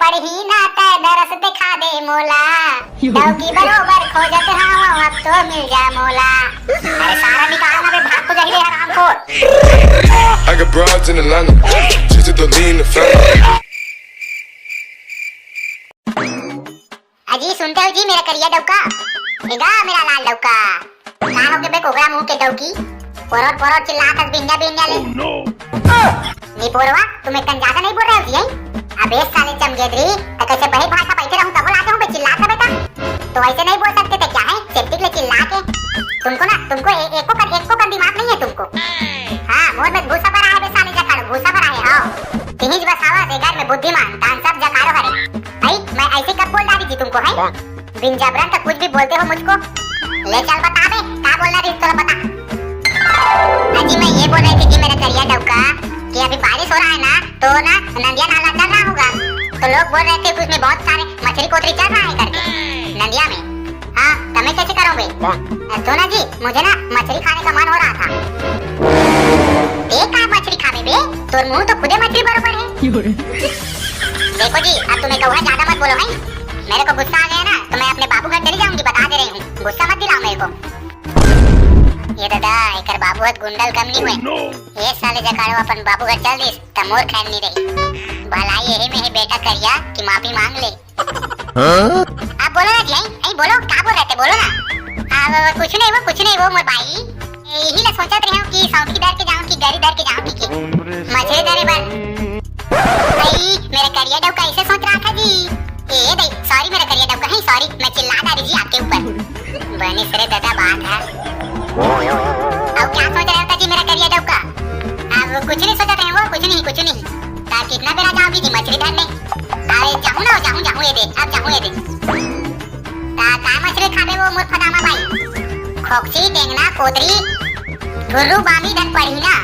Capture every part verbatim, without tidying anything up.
पढ़ही ना तै दरस देखा दे मोला, डौकी बरोबर खोजत हवं, अब तो मिल जा मोला। अरे सारा निकाल ना बे, भाग तो जाही रे हरामखोर। I got broads in Atlanta, just to lean the family. अजी सुनते हो जी मेरा करिया डौका, निगाह मेरा लाल डौका। का हो गे बे कोकरा मुंह के डौकी? पोरोर पोरोर चिल्लात हस बिंजा बिंजा ले। निपोरवा, तुम एक कन ज्यादा नहीं बोल रहे हो जी, हैं? अबे साले चमगेदरी, तो कैसे बहिर भाषा बैठे रहूं, तब लाते हूं बे चिल्लात रहे बेटा। तो ऐसे नहीं बोल सकते थे क्या है? सेप्टिक ले चिल्ला के। तुमको ना, तुमको ए-, एको कन, एको कन दिमाग नहीं है तुमको। हाँ, मोर में भूसा भरा है बे साले जकाड़ो, भूसा भरा है, हाँ। तिहिज बसावा से घर में बुद्धिमान, तान सब जकाड़ो हरे। आई, मैं ऐसे कब बोल डाली जी तुमको, है? बिन जबरन का कुछ भी बोलते हो मुझको। ले चल बता बे, का बोलना रही तोला बता। अजी मैं ये बोल रही थी कि मेरा करिया डौका कि अभी बारिश हो रहा है ना, तो ना नदिया नाला चल रहा होगा, तो लोग बोल रहे थे कि उसमें बहुत सारे मछली कोतरी चल रहा है करके नदिया में। हाँ, तो मैं कैसे करूँ बे? सुनो ना जी, मुझे ना मछली खाने का मन हो रहा था। ते का मछली खाबे बे? तोर मुंह तो खुदे मछली बरोबर है। देखो जी, अब तुम्हें कौआ ज्यादा मत बोलो है, मेरे को गुस्सा आ गया ना तो मैं अपने बाबू घर चली जाऊंगी, बता दे रही हूँ, गुस्सा मत दिलाओ मेरे को। ये दादा, एकर बाबू हत गुंडल कम नहीं हुए। ये साले जकाड़ो अपन बाबू घर चल दिस, त मोर खैर नहीं रही। भलाई यही में ही बेटा करिया कि माफी मांग ले। हाँ? आप बोलो ना जी, आई, आई बोलो, का बोल रहे थे, बोलो ना। आ, वो, वो, कुछ नहीं वो, कुछ नहीं वो, मोर भाई। यही ला सोचत रहे हूँ कि सौंखी धर के जाऊँ कि गरी धर के जाऊँ कि, कि मछली धरे बर। भाई, मेरा करिया डौका ऐसे सोच रहा था जी। ए भाई, सॉरी मेरा करिया डौका, है सॉरी, मैं चिल्ला डाली जी आपके ऊपर। बने सरे दादा बात है। अब क्या सोच रहे हो जी मेरा करिया डौका? अब कुछ नहीं सोचत रहे वो, कुछ नहीं, कुछ नहीं। ता कितना बेरा जाओगी जी मछली धरने? अरे जाहूँ ना, जाहूँ, जाहूँ ये दे, अब जाहूँ ये दे। ता का मछली खाबे वो मोर फदामा भाई? खोकसी, टेंगना, कोतरी, घुर्रू, बामी धन पढ़ी ना।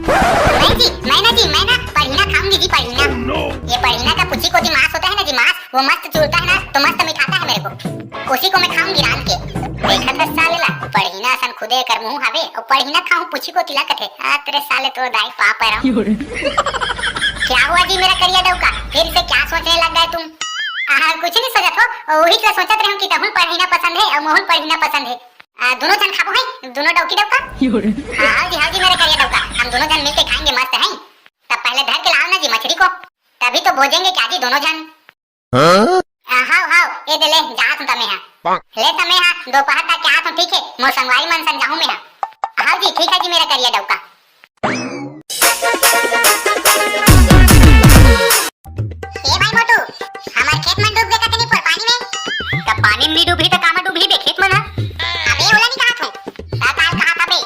मैं जी, मैं ना जी, मैं ना पढ़ीना खाऊंगी जी, पढ़ीना। ये पढ़ीना का पुच्छी कोती मांस होता है ना जी, मांस, वो मस्त चूरता है ना, तो मस्त मिठाता है मेरे को। उसी को मैं खाऊंगी रांध के। देखा था साले ला, पढ़ीना असन खुदे कर मुंह हवे, और पढ़ीना खाऊं पुच्छी कोती ला कथे। आ, तेरे साले तो दाई पाप है रहा। क्या हुआ जी मेरा करिया डौका? फिर से क्या सोचने लग गए तुम? आ, कुछ नहीं सोचत हो, वही तो सोचत रहे हूँ कि तहुल पढ़ीना पसंद है और मोहन पढ़ीना पसंद है। आ, दोनों जन खाबो है, दोनों डौकी डौका। हाँ, हाँ जी, हाँ जी, मेरा करिया डौका, हम दोनों जन मिलके खाएंगे, मस्त है। तब पहले धर के लाओ ना जी मछली को, तभी तो भोजेंगे क्या जी दोनों जन। हाँ? आ, हाव, हाव, ये दे ले, जात हूँ तमे हा। ले तमे हा, दोपहर तक के आत हूँ, ठीक है? मोर संगवारी मन संग जाहूँ मैं हा। हाव जी, ठीक है जी, मेरा करिया डौका। ए भाई मोटू, हमार खेत मन डूब गे कथे नहीं पर पानी में। त पानी में नहीं डूबही त कामा डूबही बे खेत मन हा? अबे ओला नहीं कहा तू। त काल कहा था बे।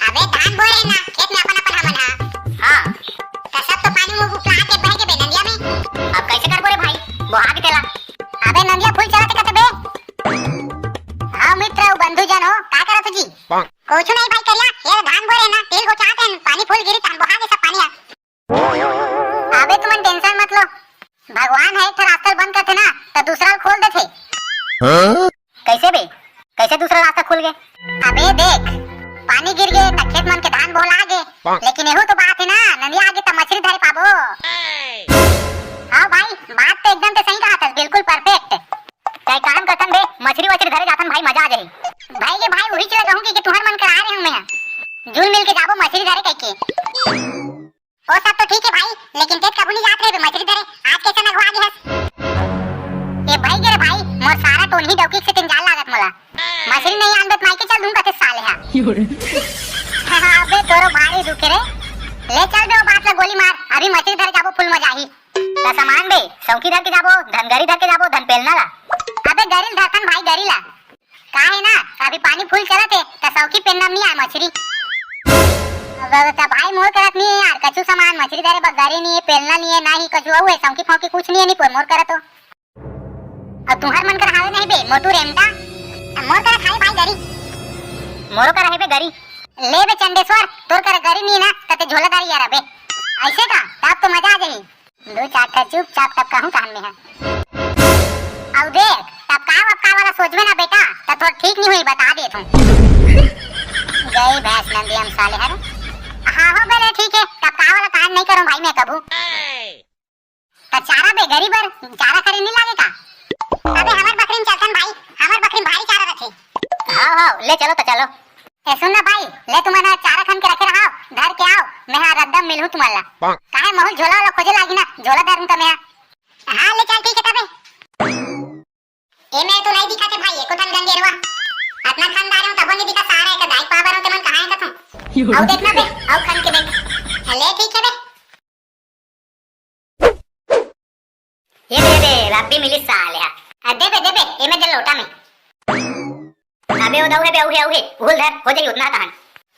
अबे धान बोए रहे ना, खेत में अपन अपन हमन हा। हाँ। त सब तो पानी में उपला के बह के बे नंदिया में। अब कैसे करबो रे भाई? बोहा के तेला। अबे नंदिया फूल चलत कथे बे। हाँ मित्र, बंधु जन हो, का करत हो जी? कुछ नहीं भाई करिया, ये धान बोए रहे ना, तेल को चाहते हैं, पानी फूल गिरी तहन बोहा के सब पानी आ। अबे तुमन टेंशन मत लो, भगवान है एक ठो रास्ता बंद करथे ना, त दूसरा ल खोल देथे। हाँ? कैसे बे? कैसे दूसरा रास्ता खुल गे? अबे देख, पानी गिर गे त खेत मन के धान बोहला गे, लेकिन एहू तो बात है ना, नंदिया आगे त मछली धरे पाबो। हाँ भाई, बात तो एकदम ते सही कहा था, बिल्कुल परफेक्ट। तय काम करथन बे, मछली वछली धरे जाथन भाई, मजा आ जाही। भाई के भाई उही चला कहूँ कि, कि तुहर मन करा रहे हूँ मैं, जुल मिल के जाबो मछली धरे कह के। ओ सब तो ठीक है भाई, लेकिन तेज कभू नहीं जात रहे मछली धरे, आज कैसे नगवा गे हस? ए भाई गे रे भाई, मोर सारा टोनही डौकी से तिंजाल लागत मोला। मछली नहीं आनबे त माई के चल दूंगा ते साले हा। अबे तोरो भारी दुखे रे। ले चल बे ओ बात ला गोली मार, अभी मछली धरे जाबो फुल मजा आही। त सामान बे, सौंखी धर के जाबो, धन गरी धर के जाबो, धन पेलना ला। अबे गरी ल धरथन भाई गरी ला। का है ना, अभी पानी फुल चलत है, त सौंखी पेलना में नहीं आए मछली। अब त भाई मोर करत नहीं है यार, कछु सामान मछली धरे बर गरी नहीं है, पेलना नहीं है, ना ही कछु अउ है, सौंखी फौंकी कुछ नहीं है, नहीं पोर मोर करत हो। अब तुहर मन कर हावे नहीं बे, मोटू रेमटा। मोर कर हावे भाई गरी। मोरो कर है बे गरी। ले बे चंडेश्वर, तोर कर गरी नहीं ना, त ते झोलादारी यार अबे। ऐसे का? तब तो मजा आ जाही। दो चार ठा चुपचाप तब कहूँ तहन में है। अब देख, तब का अब का वाला सोचबे ना बेटा, त तोर ठीक नहीं हुई, बता देत हूँ। गई भैंस नंदी हम साले हर। हाँ हो बे ले ठीक है, तब का वाला कांड नहीं करूँ भाई मैं कभू। त चारा बे, बकरी बर चारा खरीद नहीं लागे का? अबे हमर बकरी में चलथन भाई, हमर बकरी में भारी चारा रथे। हाँ, हाँ, ले चलो तो चलो। ए सुन ना भाई, ले तुमन ह चारा खन के रखे रहा, धर के आओ, मैं हा रद्दम मिलहूँ तुमन ला। काहे महूँ झोला वाला खोजे लागी ना, झोला धरूँ त मैं हा। हाँ, ले चल, ठीक है तबे। ए में तो नहीं दिखा थे भाई, एको ठन गंगेरवा। अतना खन डारे हूँ, तबो नहीं दिखा सारा, एक दाई पावर हूँ, ते मन कहाँ है कथूँ? आओ देखना बे, आओ खन के देख। ले ठीक है बे। ये दे दे, रद्दी मिली साले हा। आ, दे बे, दे बे, ये में दे लोटा में। अबे वो दऊ है बे, अऊ है, अऊ है। भूल धर, हो जाई उतना तहन।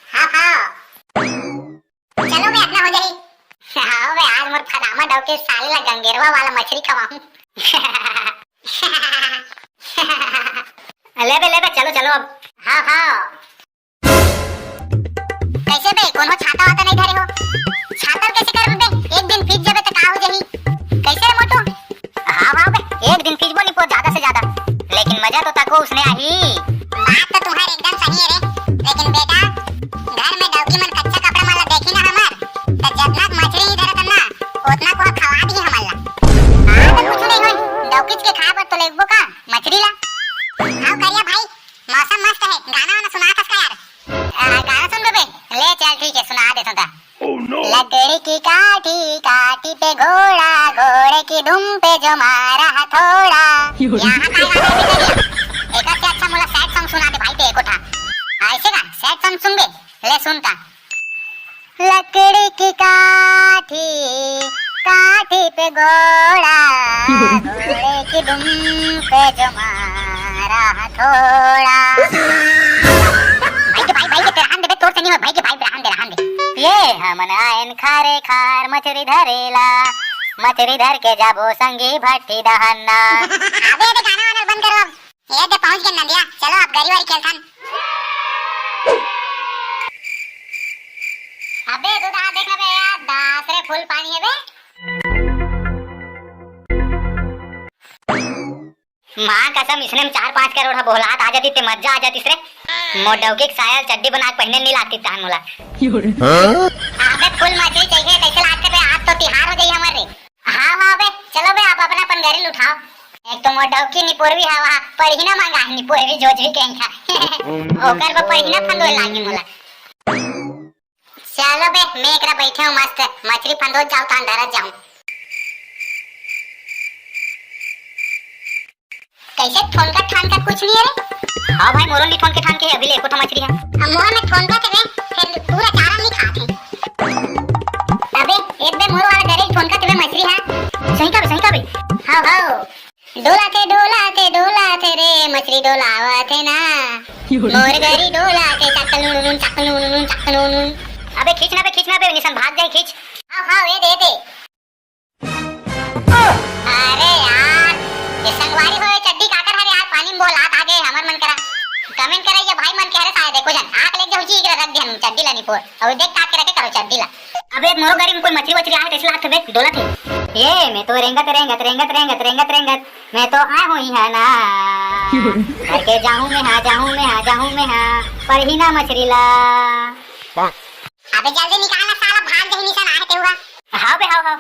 हाँ, हाँ। चलो बे, अपना हो जाई। हाँ बे, आज मोर फदामा डौकी साले ला गंगेरवा वाला मछली खवाऊं। ले बे, ले बे, चलो, चलो अब। हाँ, हाँ। कैसे बे, कोनो छाता वाता नहीं धरे हो? छाता कैसे करबे बे? एक दिन भीज जबे त का हो जाही? कैसे रे मोटू? हाँ, हाँ बे, एक दिन भीजबो नहीं पो ज्यादा से ज्यादा, लेकिन मजा तो तको उसने आही। बात तो तुम्हारी एकदम सही है रे, लेकिन बेटा, घर में डौकी मन कच्चा कपड़ा मन ला देखी ना हमर, त जतना मछली ही धरत ना, उतना को खवा दी हमन ला। हाँ, तो कुछ नहीं होई, डौकीच के खाए बर तो लेगबो का मछली ला? हाँ, करिया भाई, मौसम मस्त है, गाना वाना सुना थस का यार? आ, गाना सुन बे? ले चल, ठीक है, सुना देता हूँ। Oh no! लकड़ी की काठी, काठी पे घोड़ा, घोड़े की दुम पे जो मारा हथौड़ा। यहाँ का गाना है बेटा? एक से अच्छा मोला sad song सुना दे भाई, ते एको ठा। ऐसे का sad song सुन बे? ले सुनता। लकड़ी की काठी, काठी पे घोड़ा, घोड़े की दुम पे जो मारा हथौड़ा। भाई के भाई, भाई के ते रहन दे बे, तोर से नहीं हो, भाई के भाई, रहन दे, रहन दे। ये हमन आयन खारे खार मछरी धरेला, मछरी धर के जाबो संगी भट्टी दहन्ना। अबे, अबे गाना वाना बंद करो अब। ये दे पहुंच गए नंदिया, चलो अब गरी वारी खेलथन। अबे दूधा देख बे यार, दास रे फुल पानी है बे। माँ कसम, इसने में चार पाँच करोड़ ह बोहलात आ जाती ते मजा आ जाती रे। मोर डौकी के साया चड्डी बना के पहने नहीं लागती तहन मोला। हाँ? अबे फुल मछली चाहिए, कैसे लागते बे? आज तो तिहार हो जाई हमर रे। हाँ, हाँ बे, चलो बे, आप अपन अपन गरी ल उठाओ। एक तो मोर डौकी निपोरवी हवा, पढ़ी ना मंगा निपोरवी जोजवी के इनका। ओकर बर पढ़ी ना फंदोए लागी मोला। चलो बे, मैं एकरा बैठे हूँ मस्त, मछली फंदोत जाऊँ तान धरत जाऊँ। कैसे ठोनका ठानका कुछ नहीं है रे? हाँ भाई, मोरो नहीं ठोनके ठानके है, अभी ले एको ठा मछली है। अब मोर में ठोनका थे बे, फिर पूरा चारा नहीं खाते। अबे, एक बे मोर वाला गरे ठोनका थे बे मछली है। सही का बे, सही का बे? हाँ, हाँ। डोला थे, डोला थे, डोला थे रे, मछली डोलावा थे ना। मोर गरी डोला थे, चकलुन, चकलुन, चकलुन। अबे खींच ना बे, खींच ना बे, निशन भाग जाए, खींच। हाँ, हाँ, ये दे दे। अरे यार, ये संगवारी हो, ये चड्डी काकर हरे यार, पानी में बोहलात आगे हमर मन करा। Comment करे ये भाई मन के हरे सारे, देखो जन, आँख ले जाऊँ जी, एकरा रख दे हम चड्डी ला निपोर। और देख ताक के रखे करो चड्डी ला। अबे मोरो गरी में कोई मछली वछली आए, कैसे लागत बे, डोलत है। ये मैं तो रेंगत, रेंगत, रेंगत, रेंगत, रेंगत, रेंगत, मैं तो आए हुई है ना। करके जाऊँ मैं हाँ, जाऊँ मैं हाँ, जाऊँ मैं हाँ, पर ही ना मछली ला। अबे जल्दी निकाल ना साला, भाग जाही निशन आहे तेहू हा। हाव बे, हाव, हाव।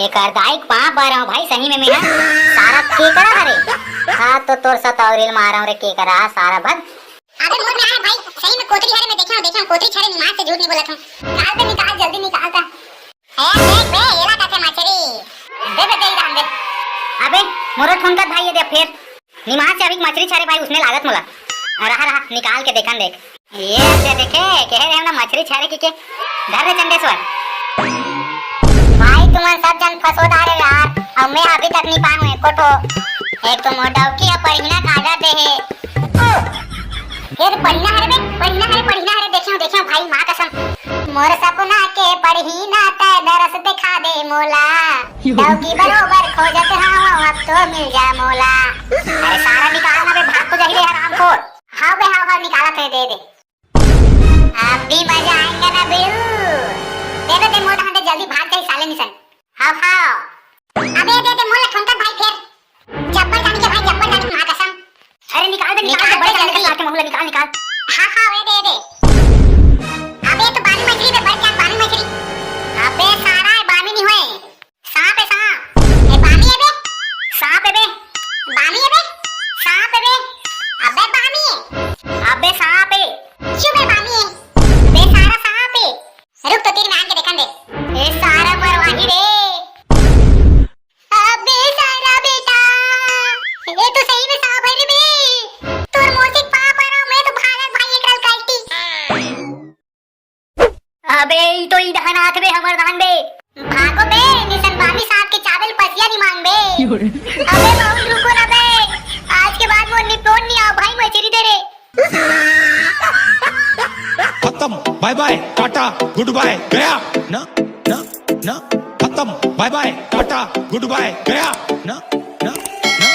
एकर दाई के पाँव परौं भाई, सही में मेहा सारा केकरा हरे। हाँ तो तोर सतौरी ल मारौं रे केकरा, सारा भग। अबे मोर में आहे भाई, सही में कोतरी हरे, मैं देखे हूँ, देखे हूँ, कोतरी छड़े निमाज से झूठ नहीं बोलत हूँ। निकाल बे, निकाल, जल्दी निकाल ता। ए, देख बे, एला कथे मछरी। दे बे, दे ही रहन दे। अबे, मोरो ठोनकत भाई, ये दे फेर। निमाज से अभी मछरी छरे भाई, उसने लागत मोला। रहा, रहा, निकाल के देखन देख। ये दे देखे, कहे रहे ना मछरी छरे के, के। धर रे चंदेश्वर। भाई तुमन सब जन फंसो डारे यार, और मैं अभी तक नहीं पाऊँ एको ठो। एक तो मोर डौकी है, पढ़ी ना काजर दे है। ये तो पढ़ी ना हरे बे, पढ़ी ना हरे, पढ़ी ना हरे, देखे हूँ, देखे हूँ भाई, माँ कसम। मोर सपना के पढ़ी ना तै दरस दिखा दे मोला। डौकी बरोबर खोजत हवं, अब तो मिल जा मोला। अरे सारा निकाल ना बे, भाग तो जाही रे हरामखोर। हाँ बे, हाँ, हाँ, निकालत है, दे दे। अब भी मजा आएगा ना बिड़ू। दे दे, दे, मोटा हंडे जल्दी भाग जाही साले निशन। हाव, हाव। अबे दे दे मोला ठोंका भाई फेर। जब्बर जानी के भाई, जब्बर जानी के माँ कसम। अरे निकाल दे, निकाल दे, निकाल बड़े दे, जाने के जल्दी। साथ में हुआ, निकाल, निकाल। हाँ, हाँ, ए दे, ए दे। अबे तो बामी मछली बे, बड़ जान बामी मछली। अबे सारा है, बामी नहीं होए। सांप है, सांप। तो ई धान आत बे, हमर धान बे। भागो बे, निसन बामी साहब के चाबे ल पसिया नी मांग बे। अबे बहुत रुको ना बे, आज के बाद मोर निपोन नी आओ भाई, मचरी दे रे। खत्म, बाय बाय, टाटा, गुड बाय, गया। ना, ना, ना। खत्म, बाय बाय, टाटा, गुड बाय, गया। ना, ना।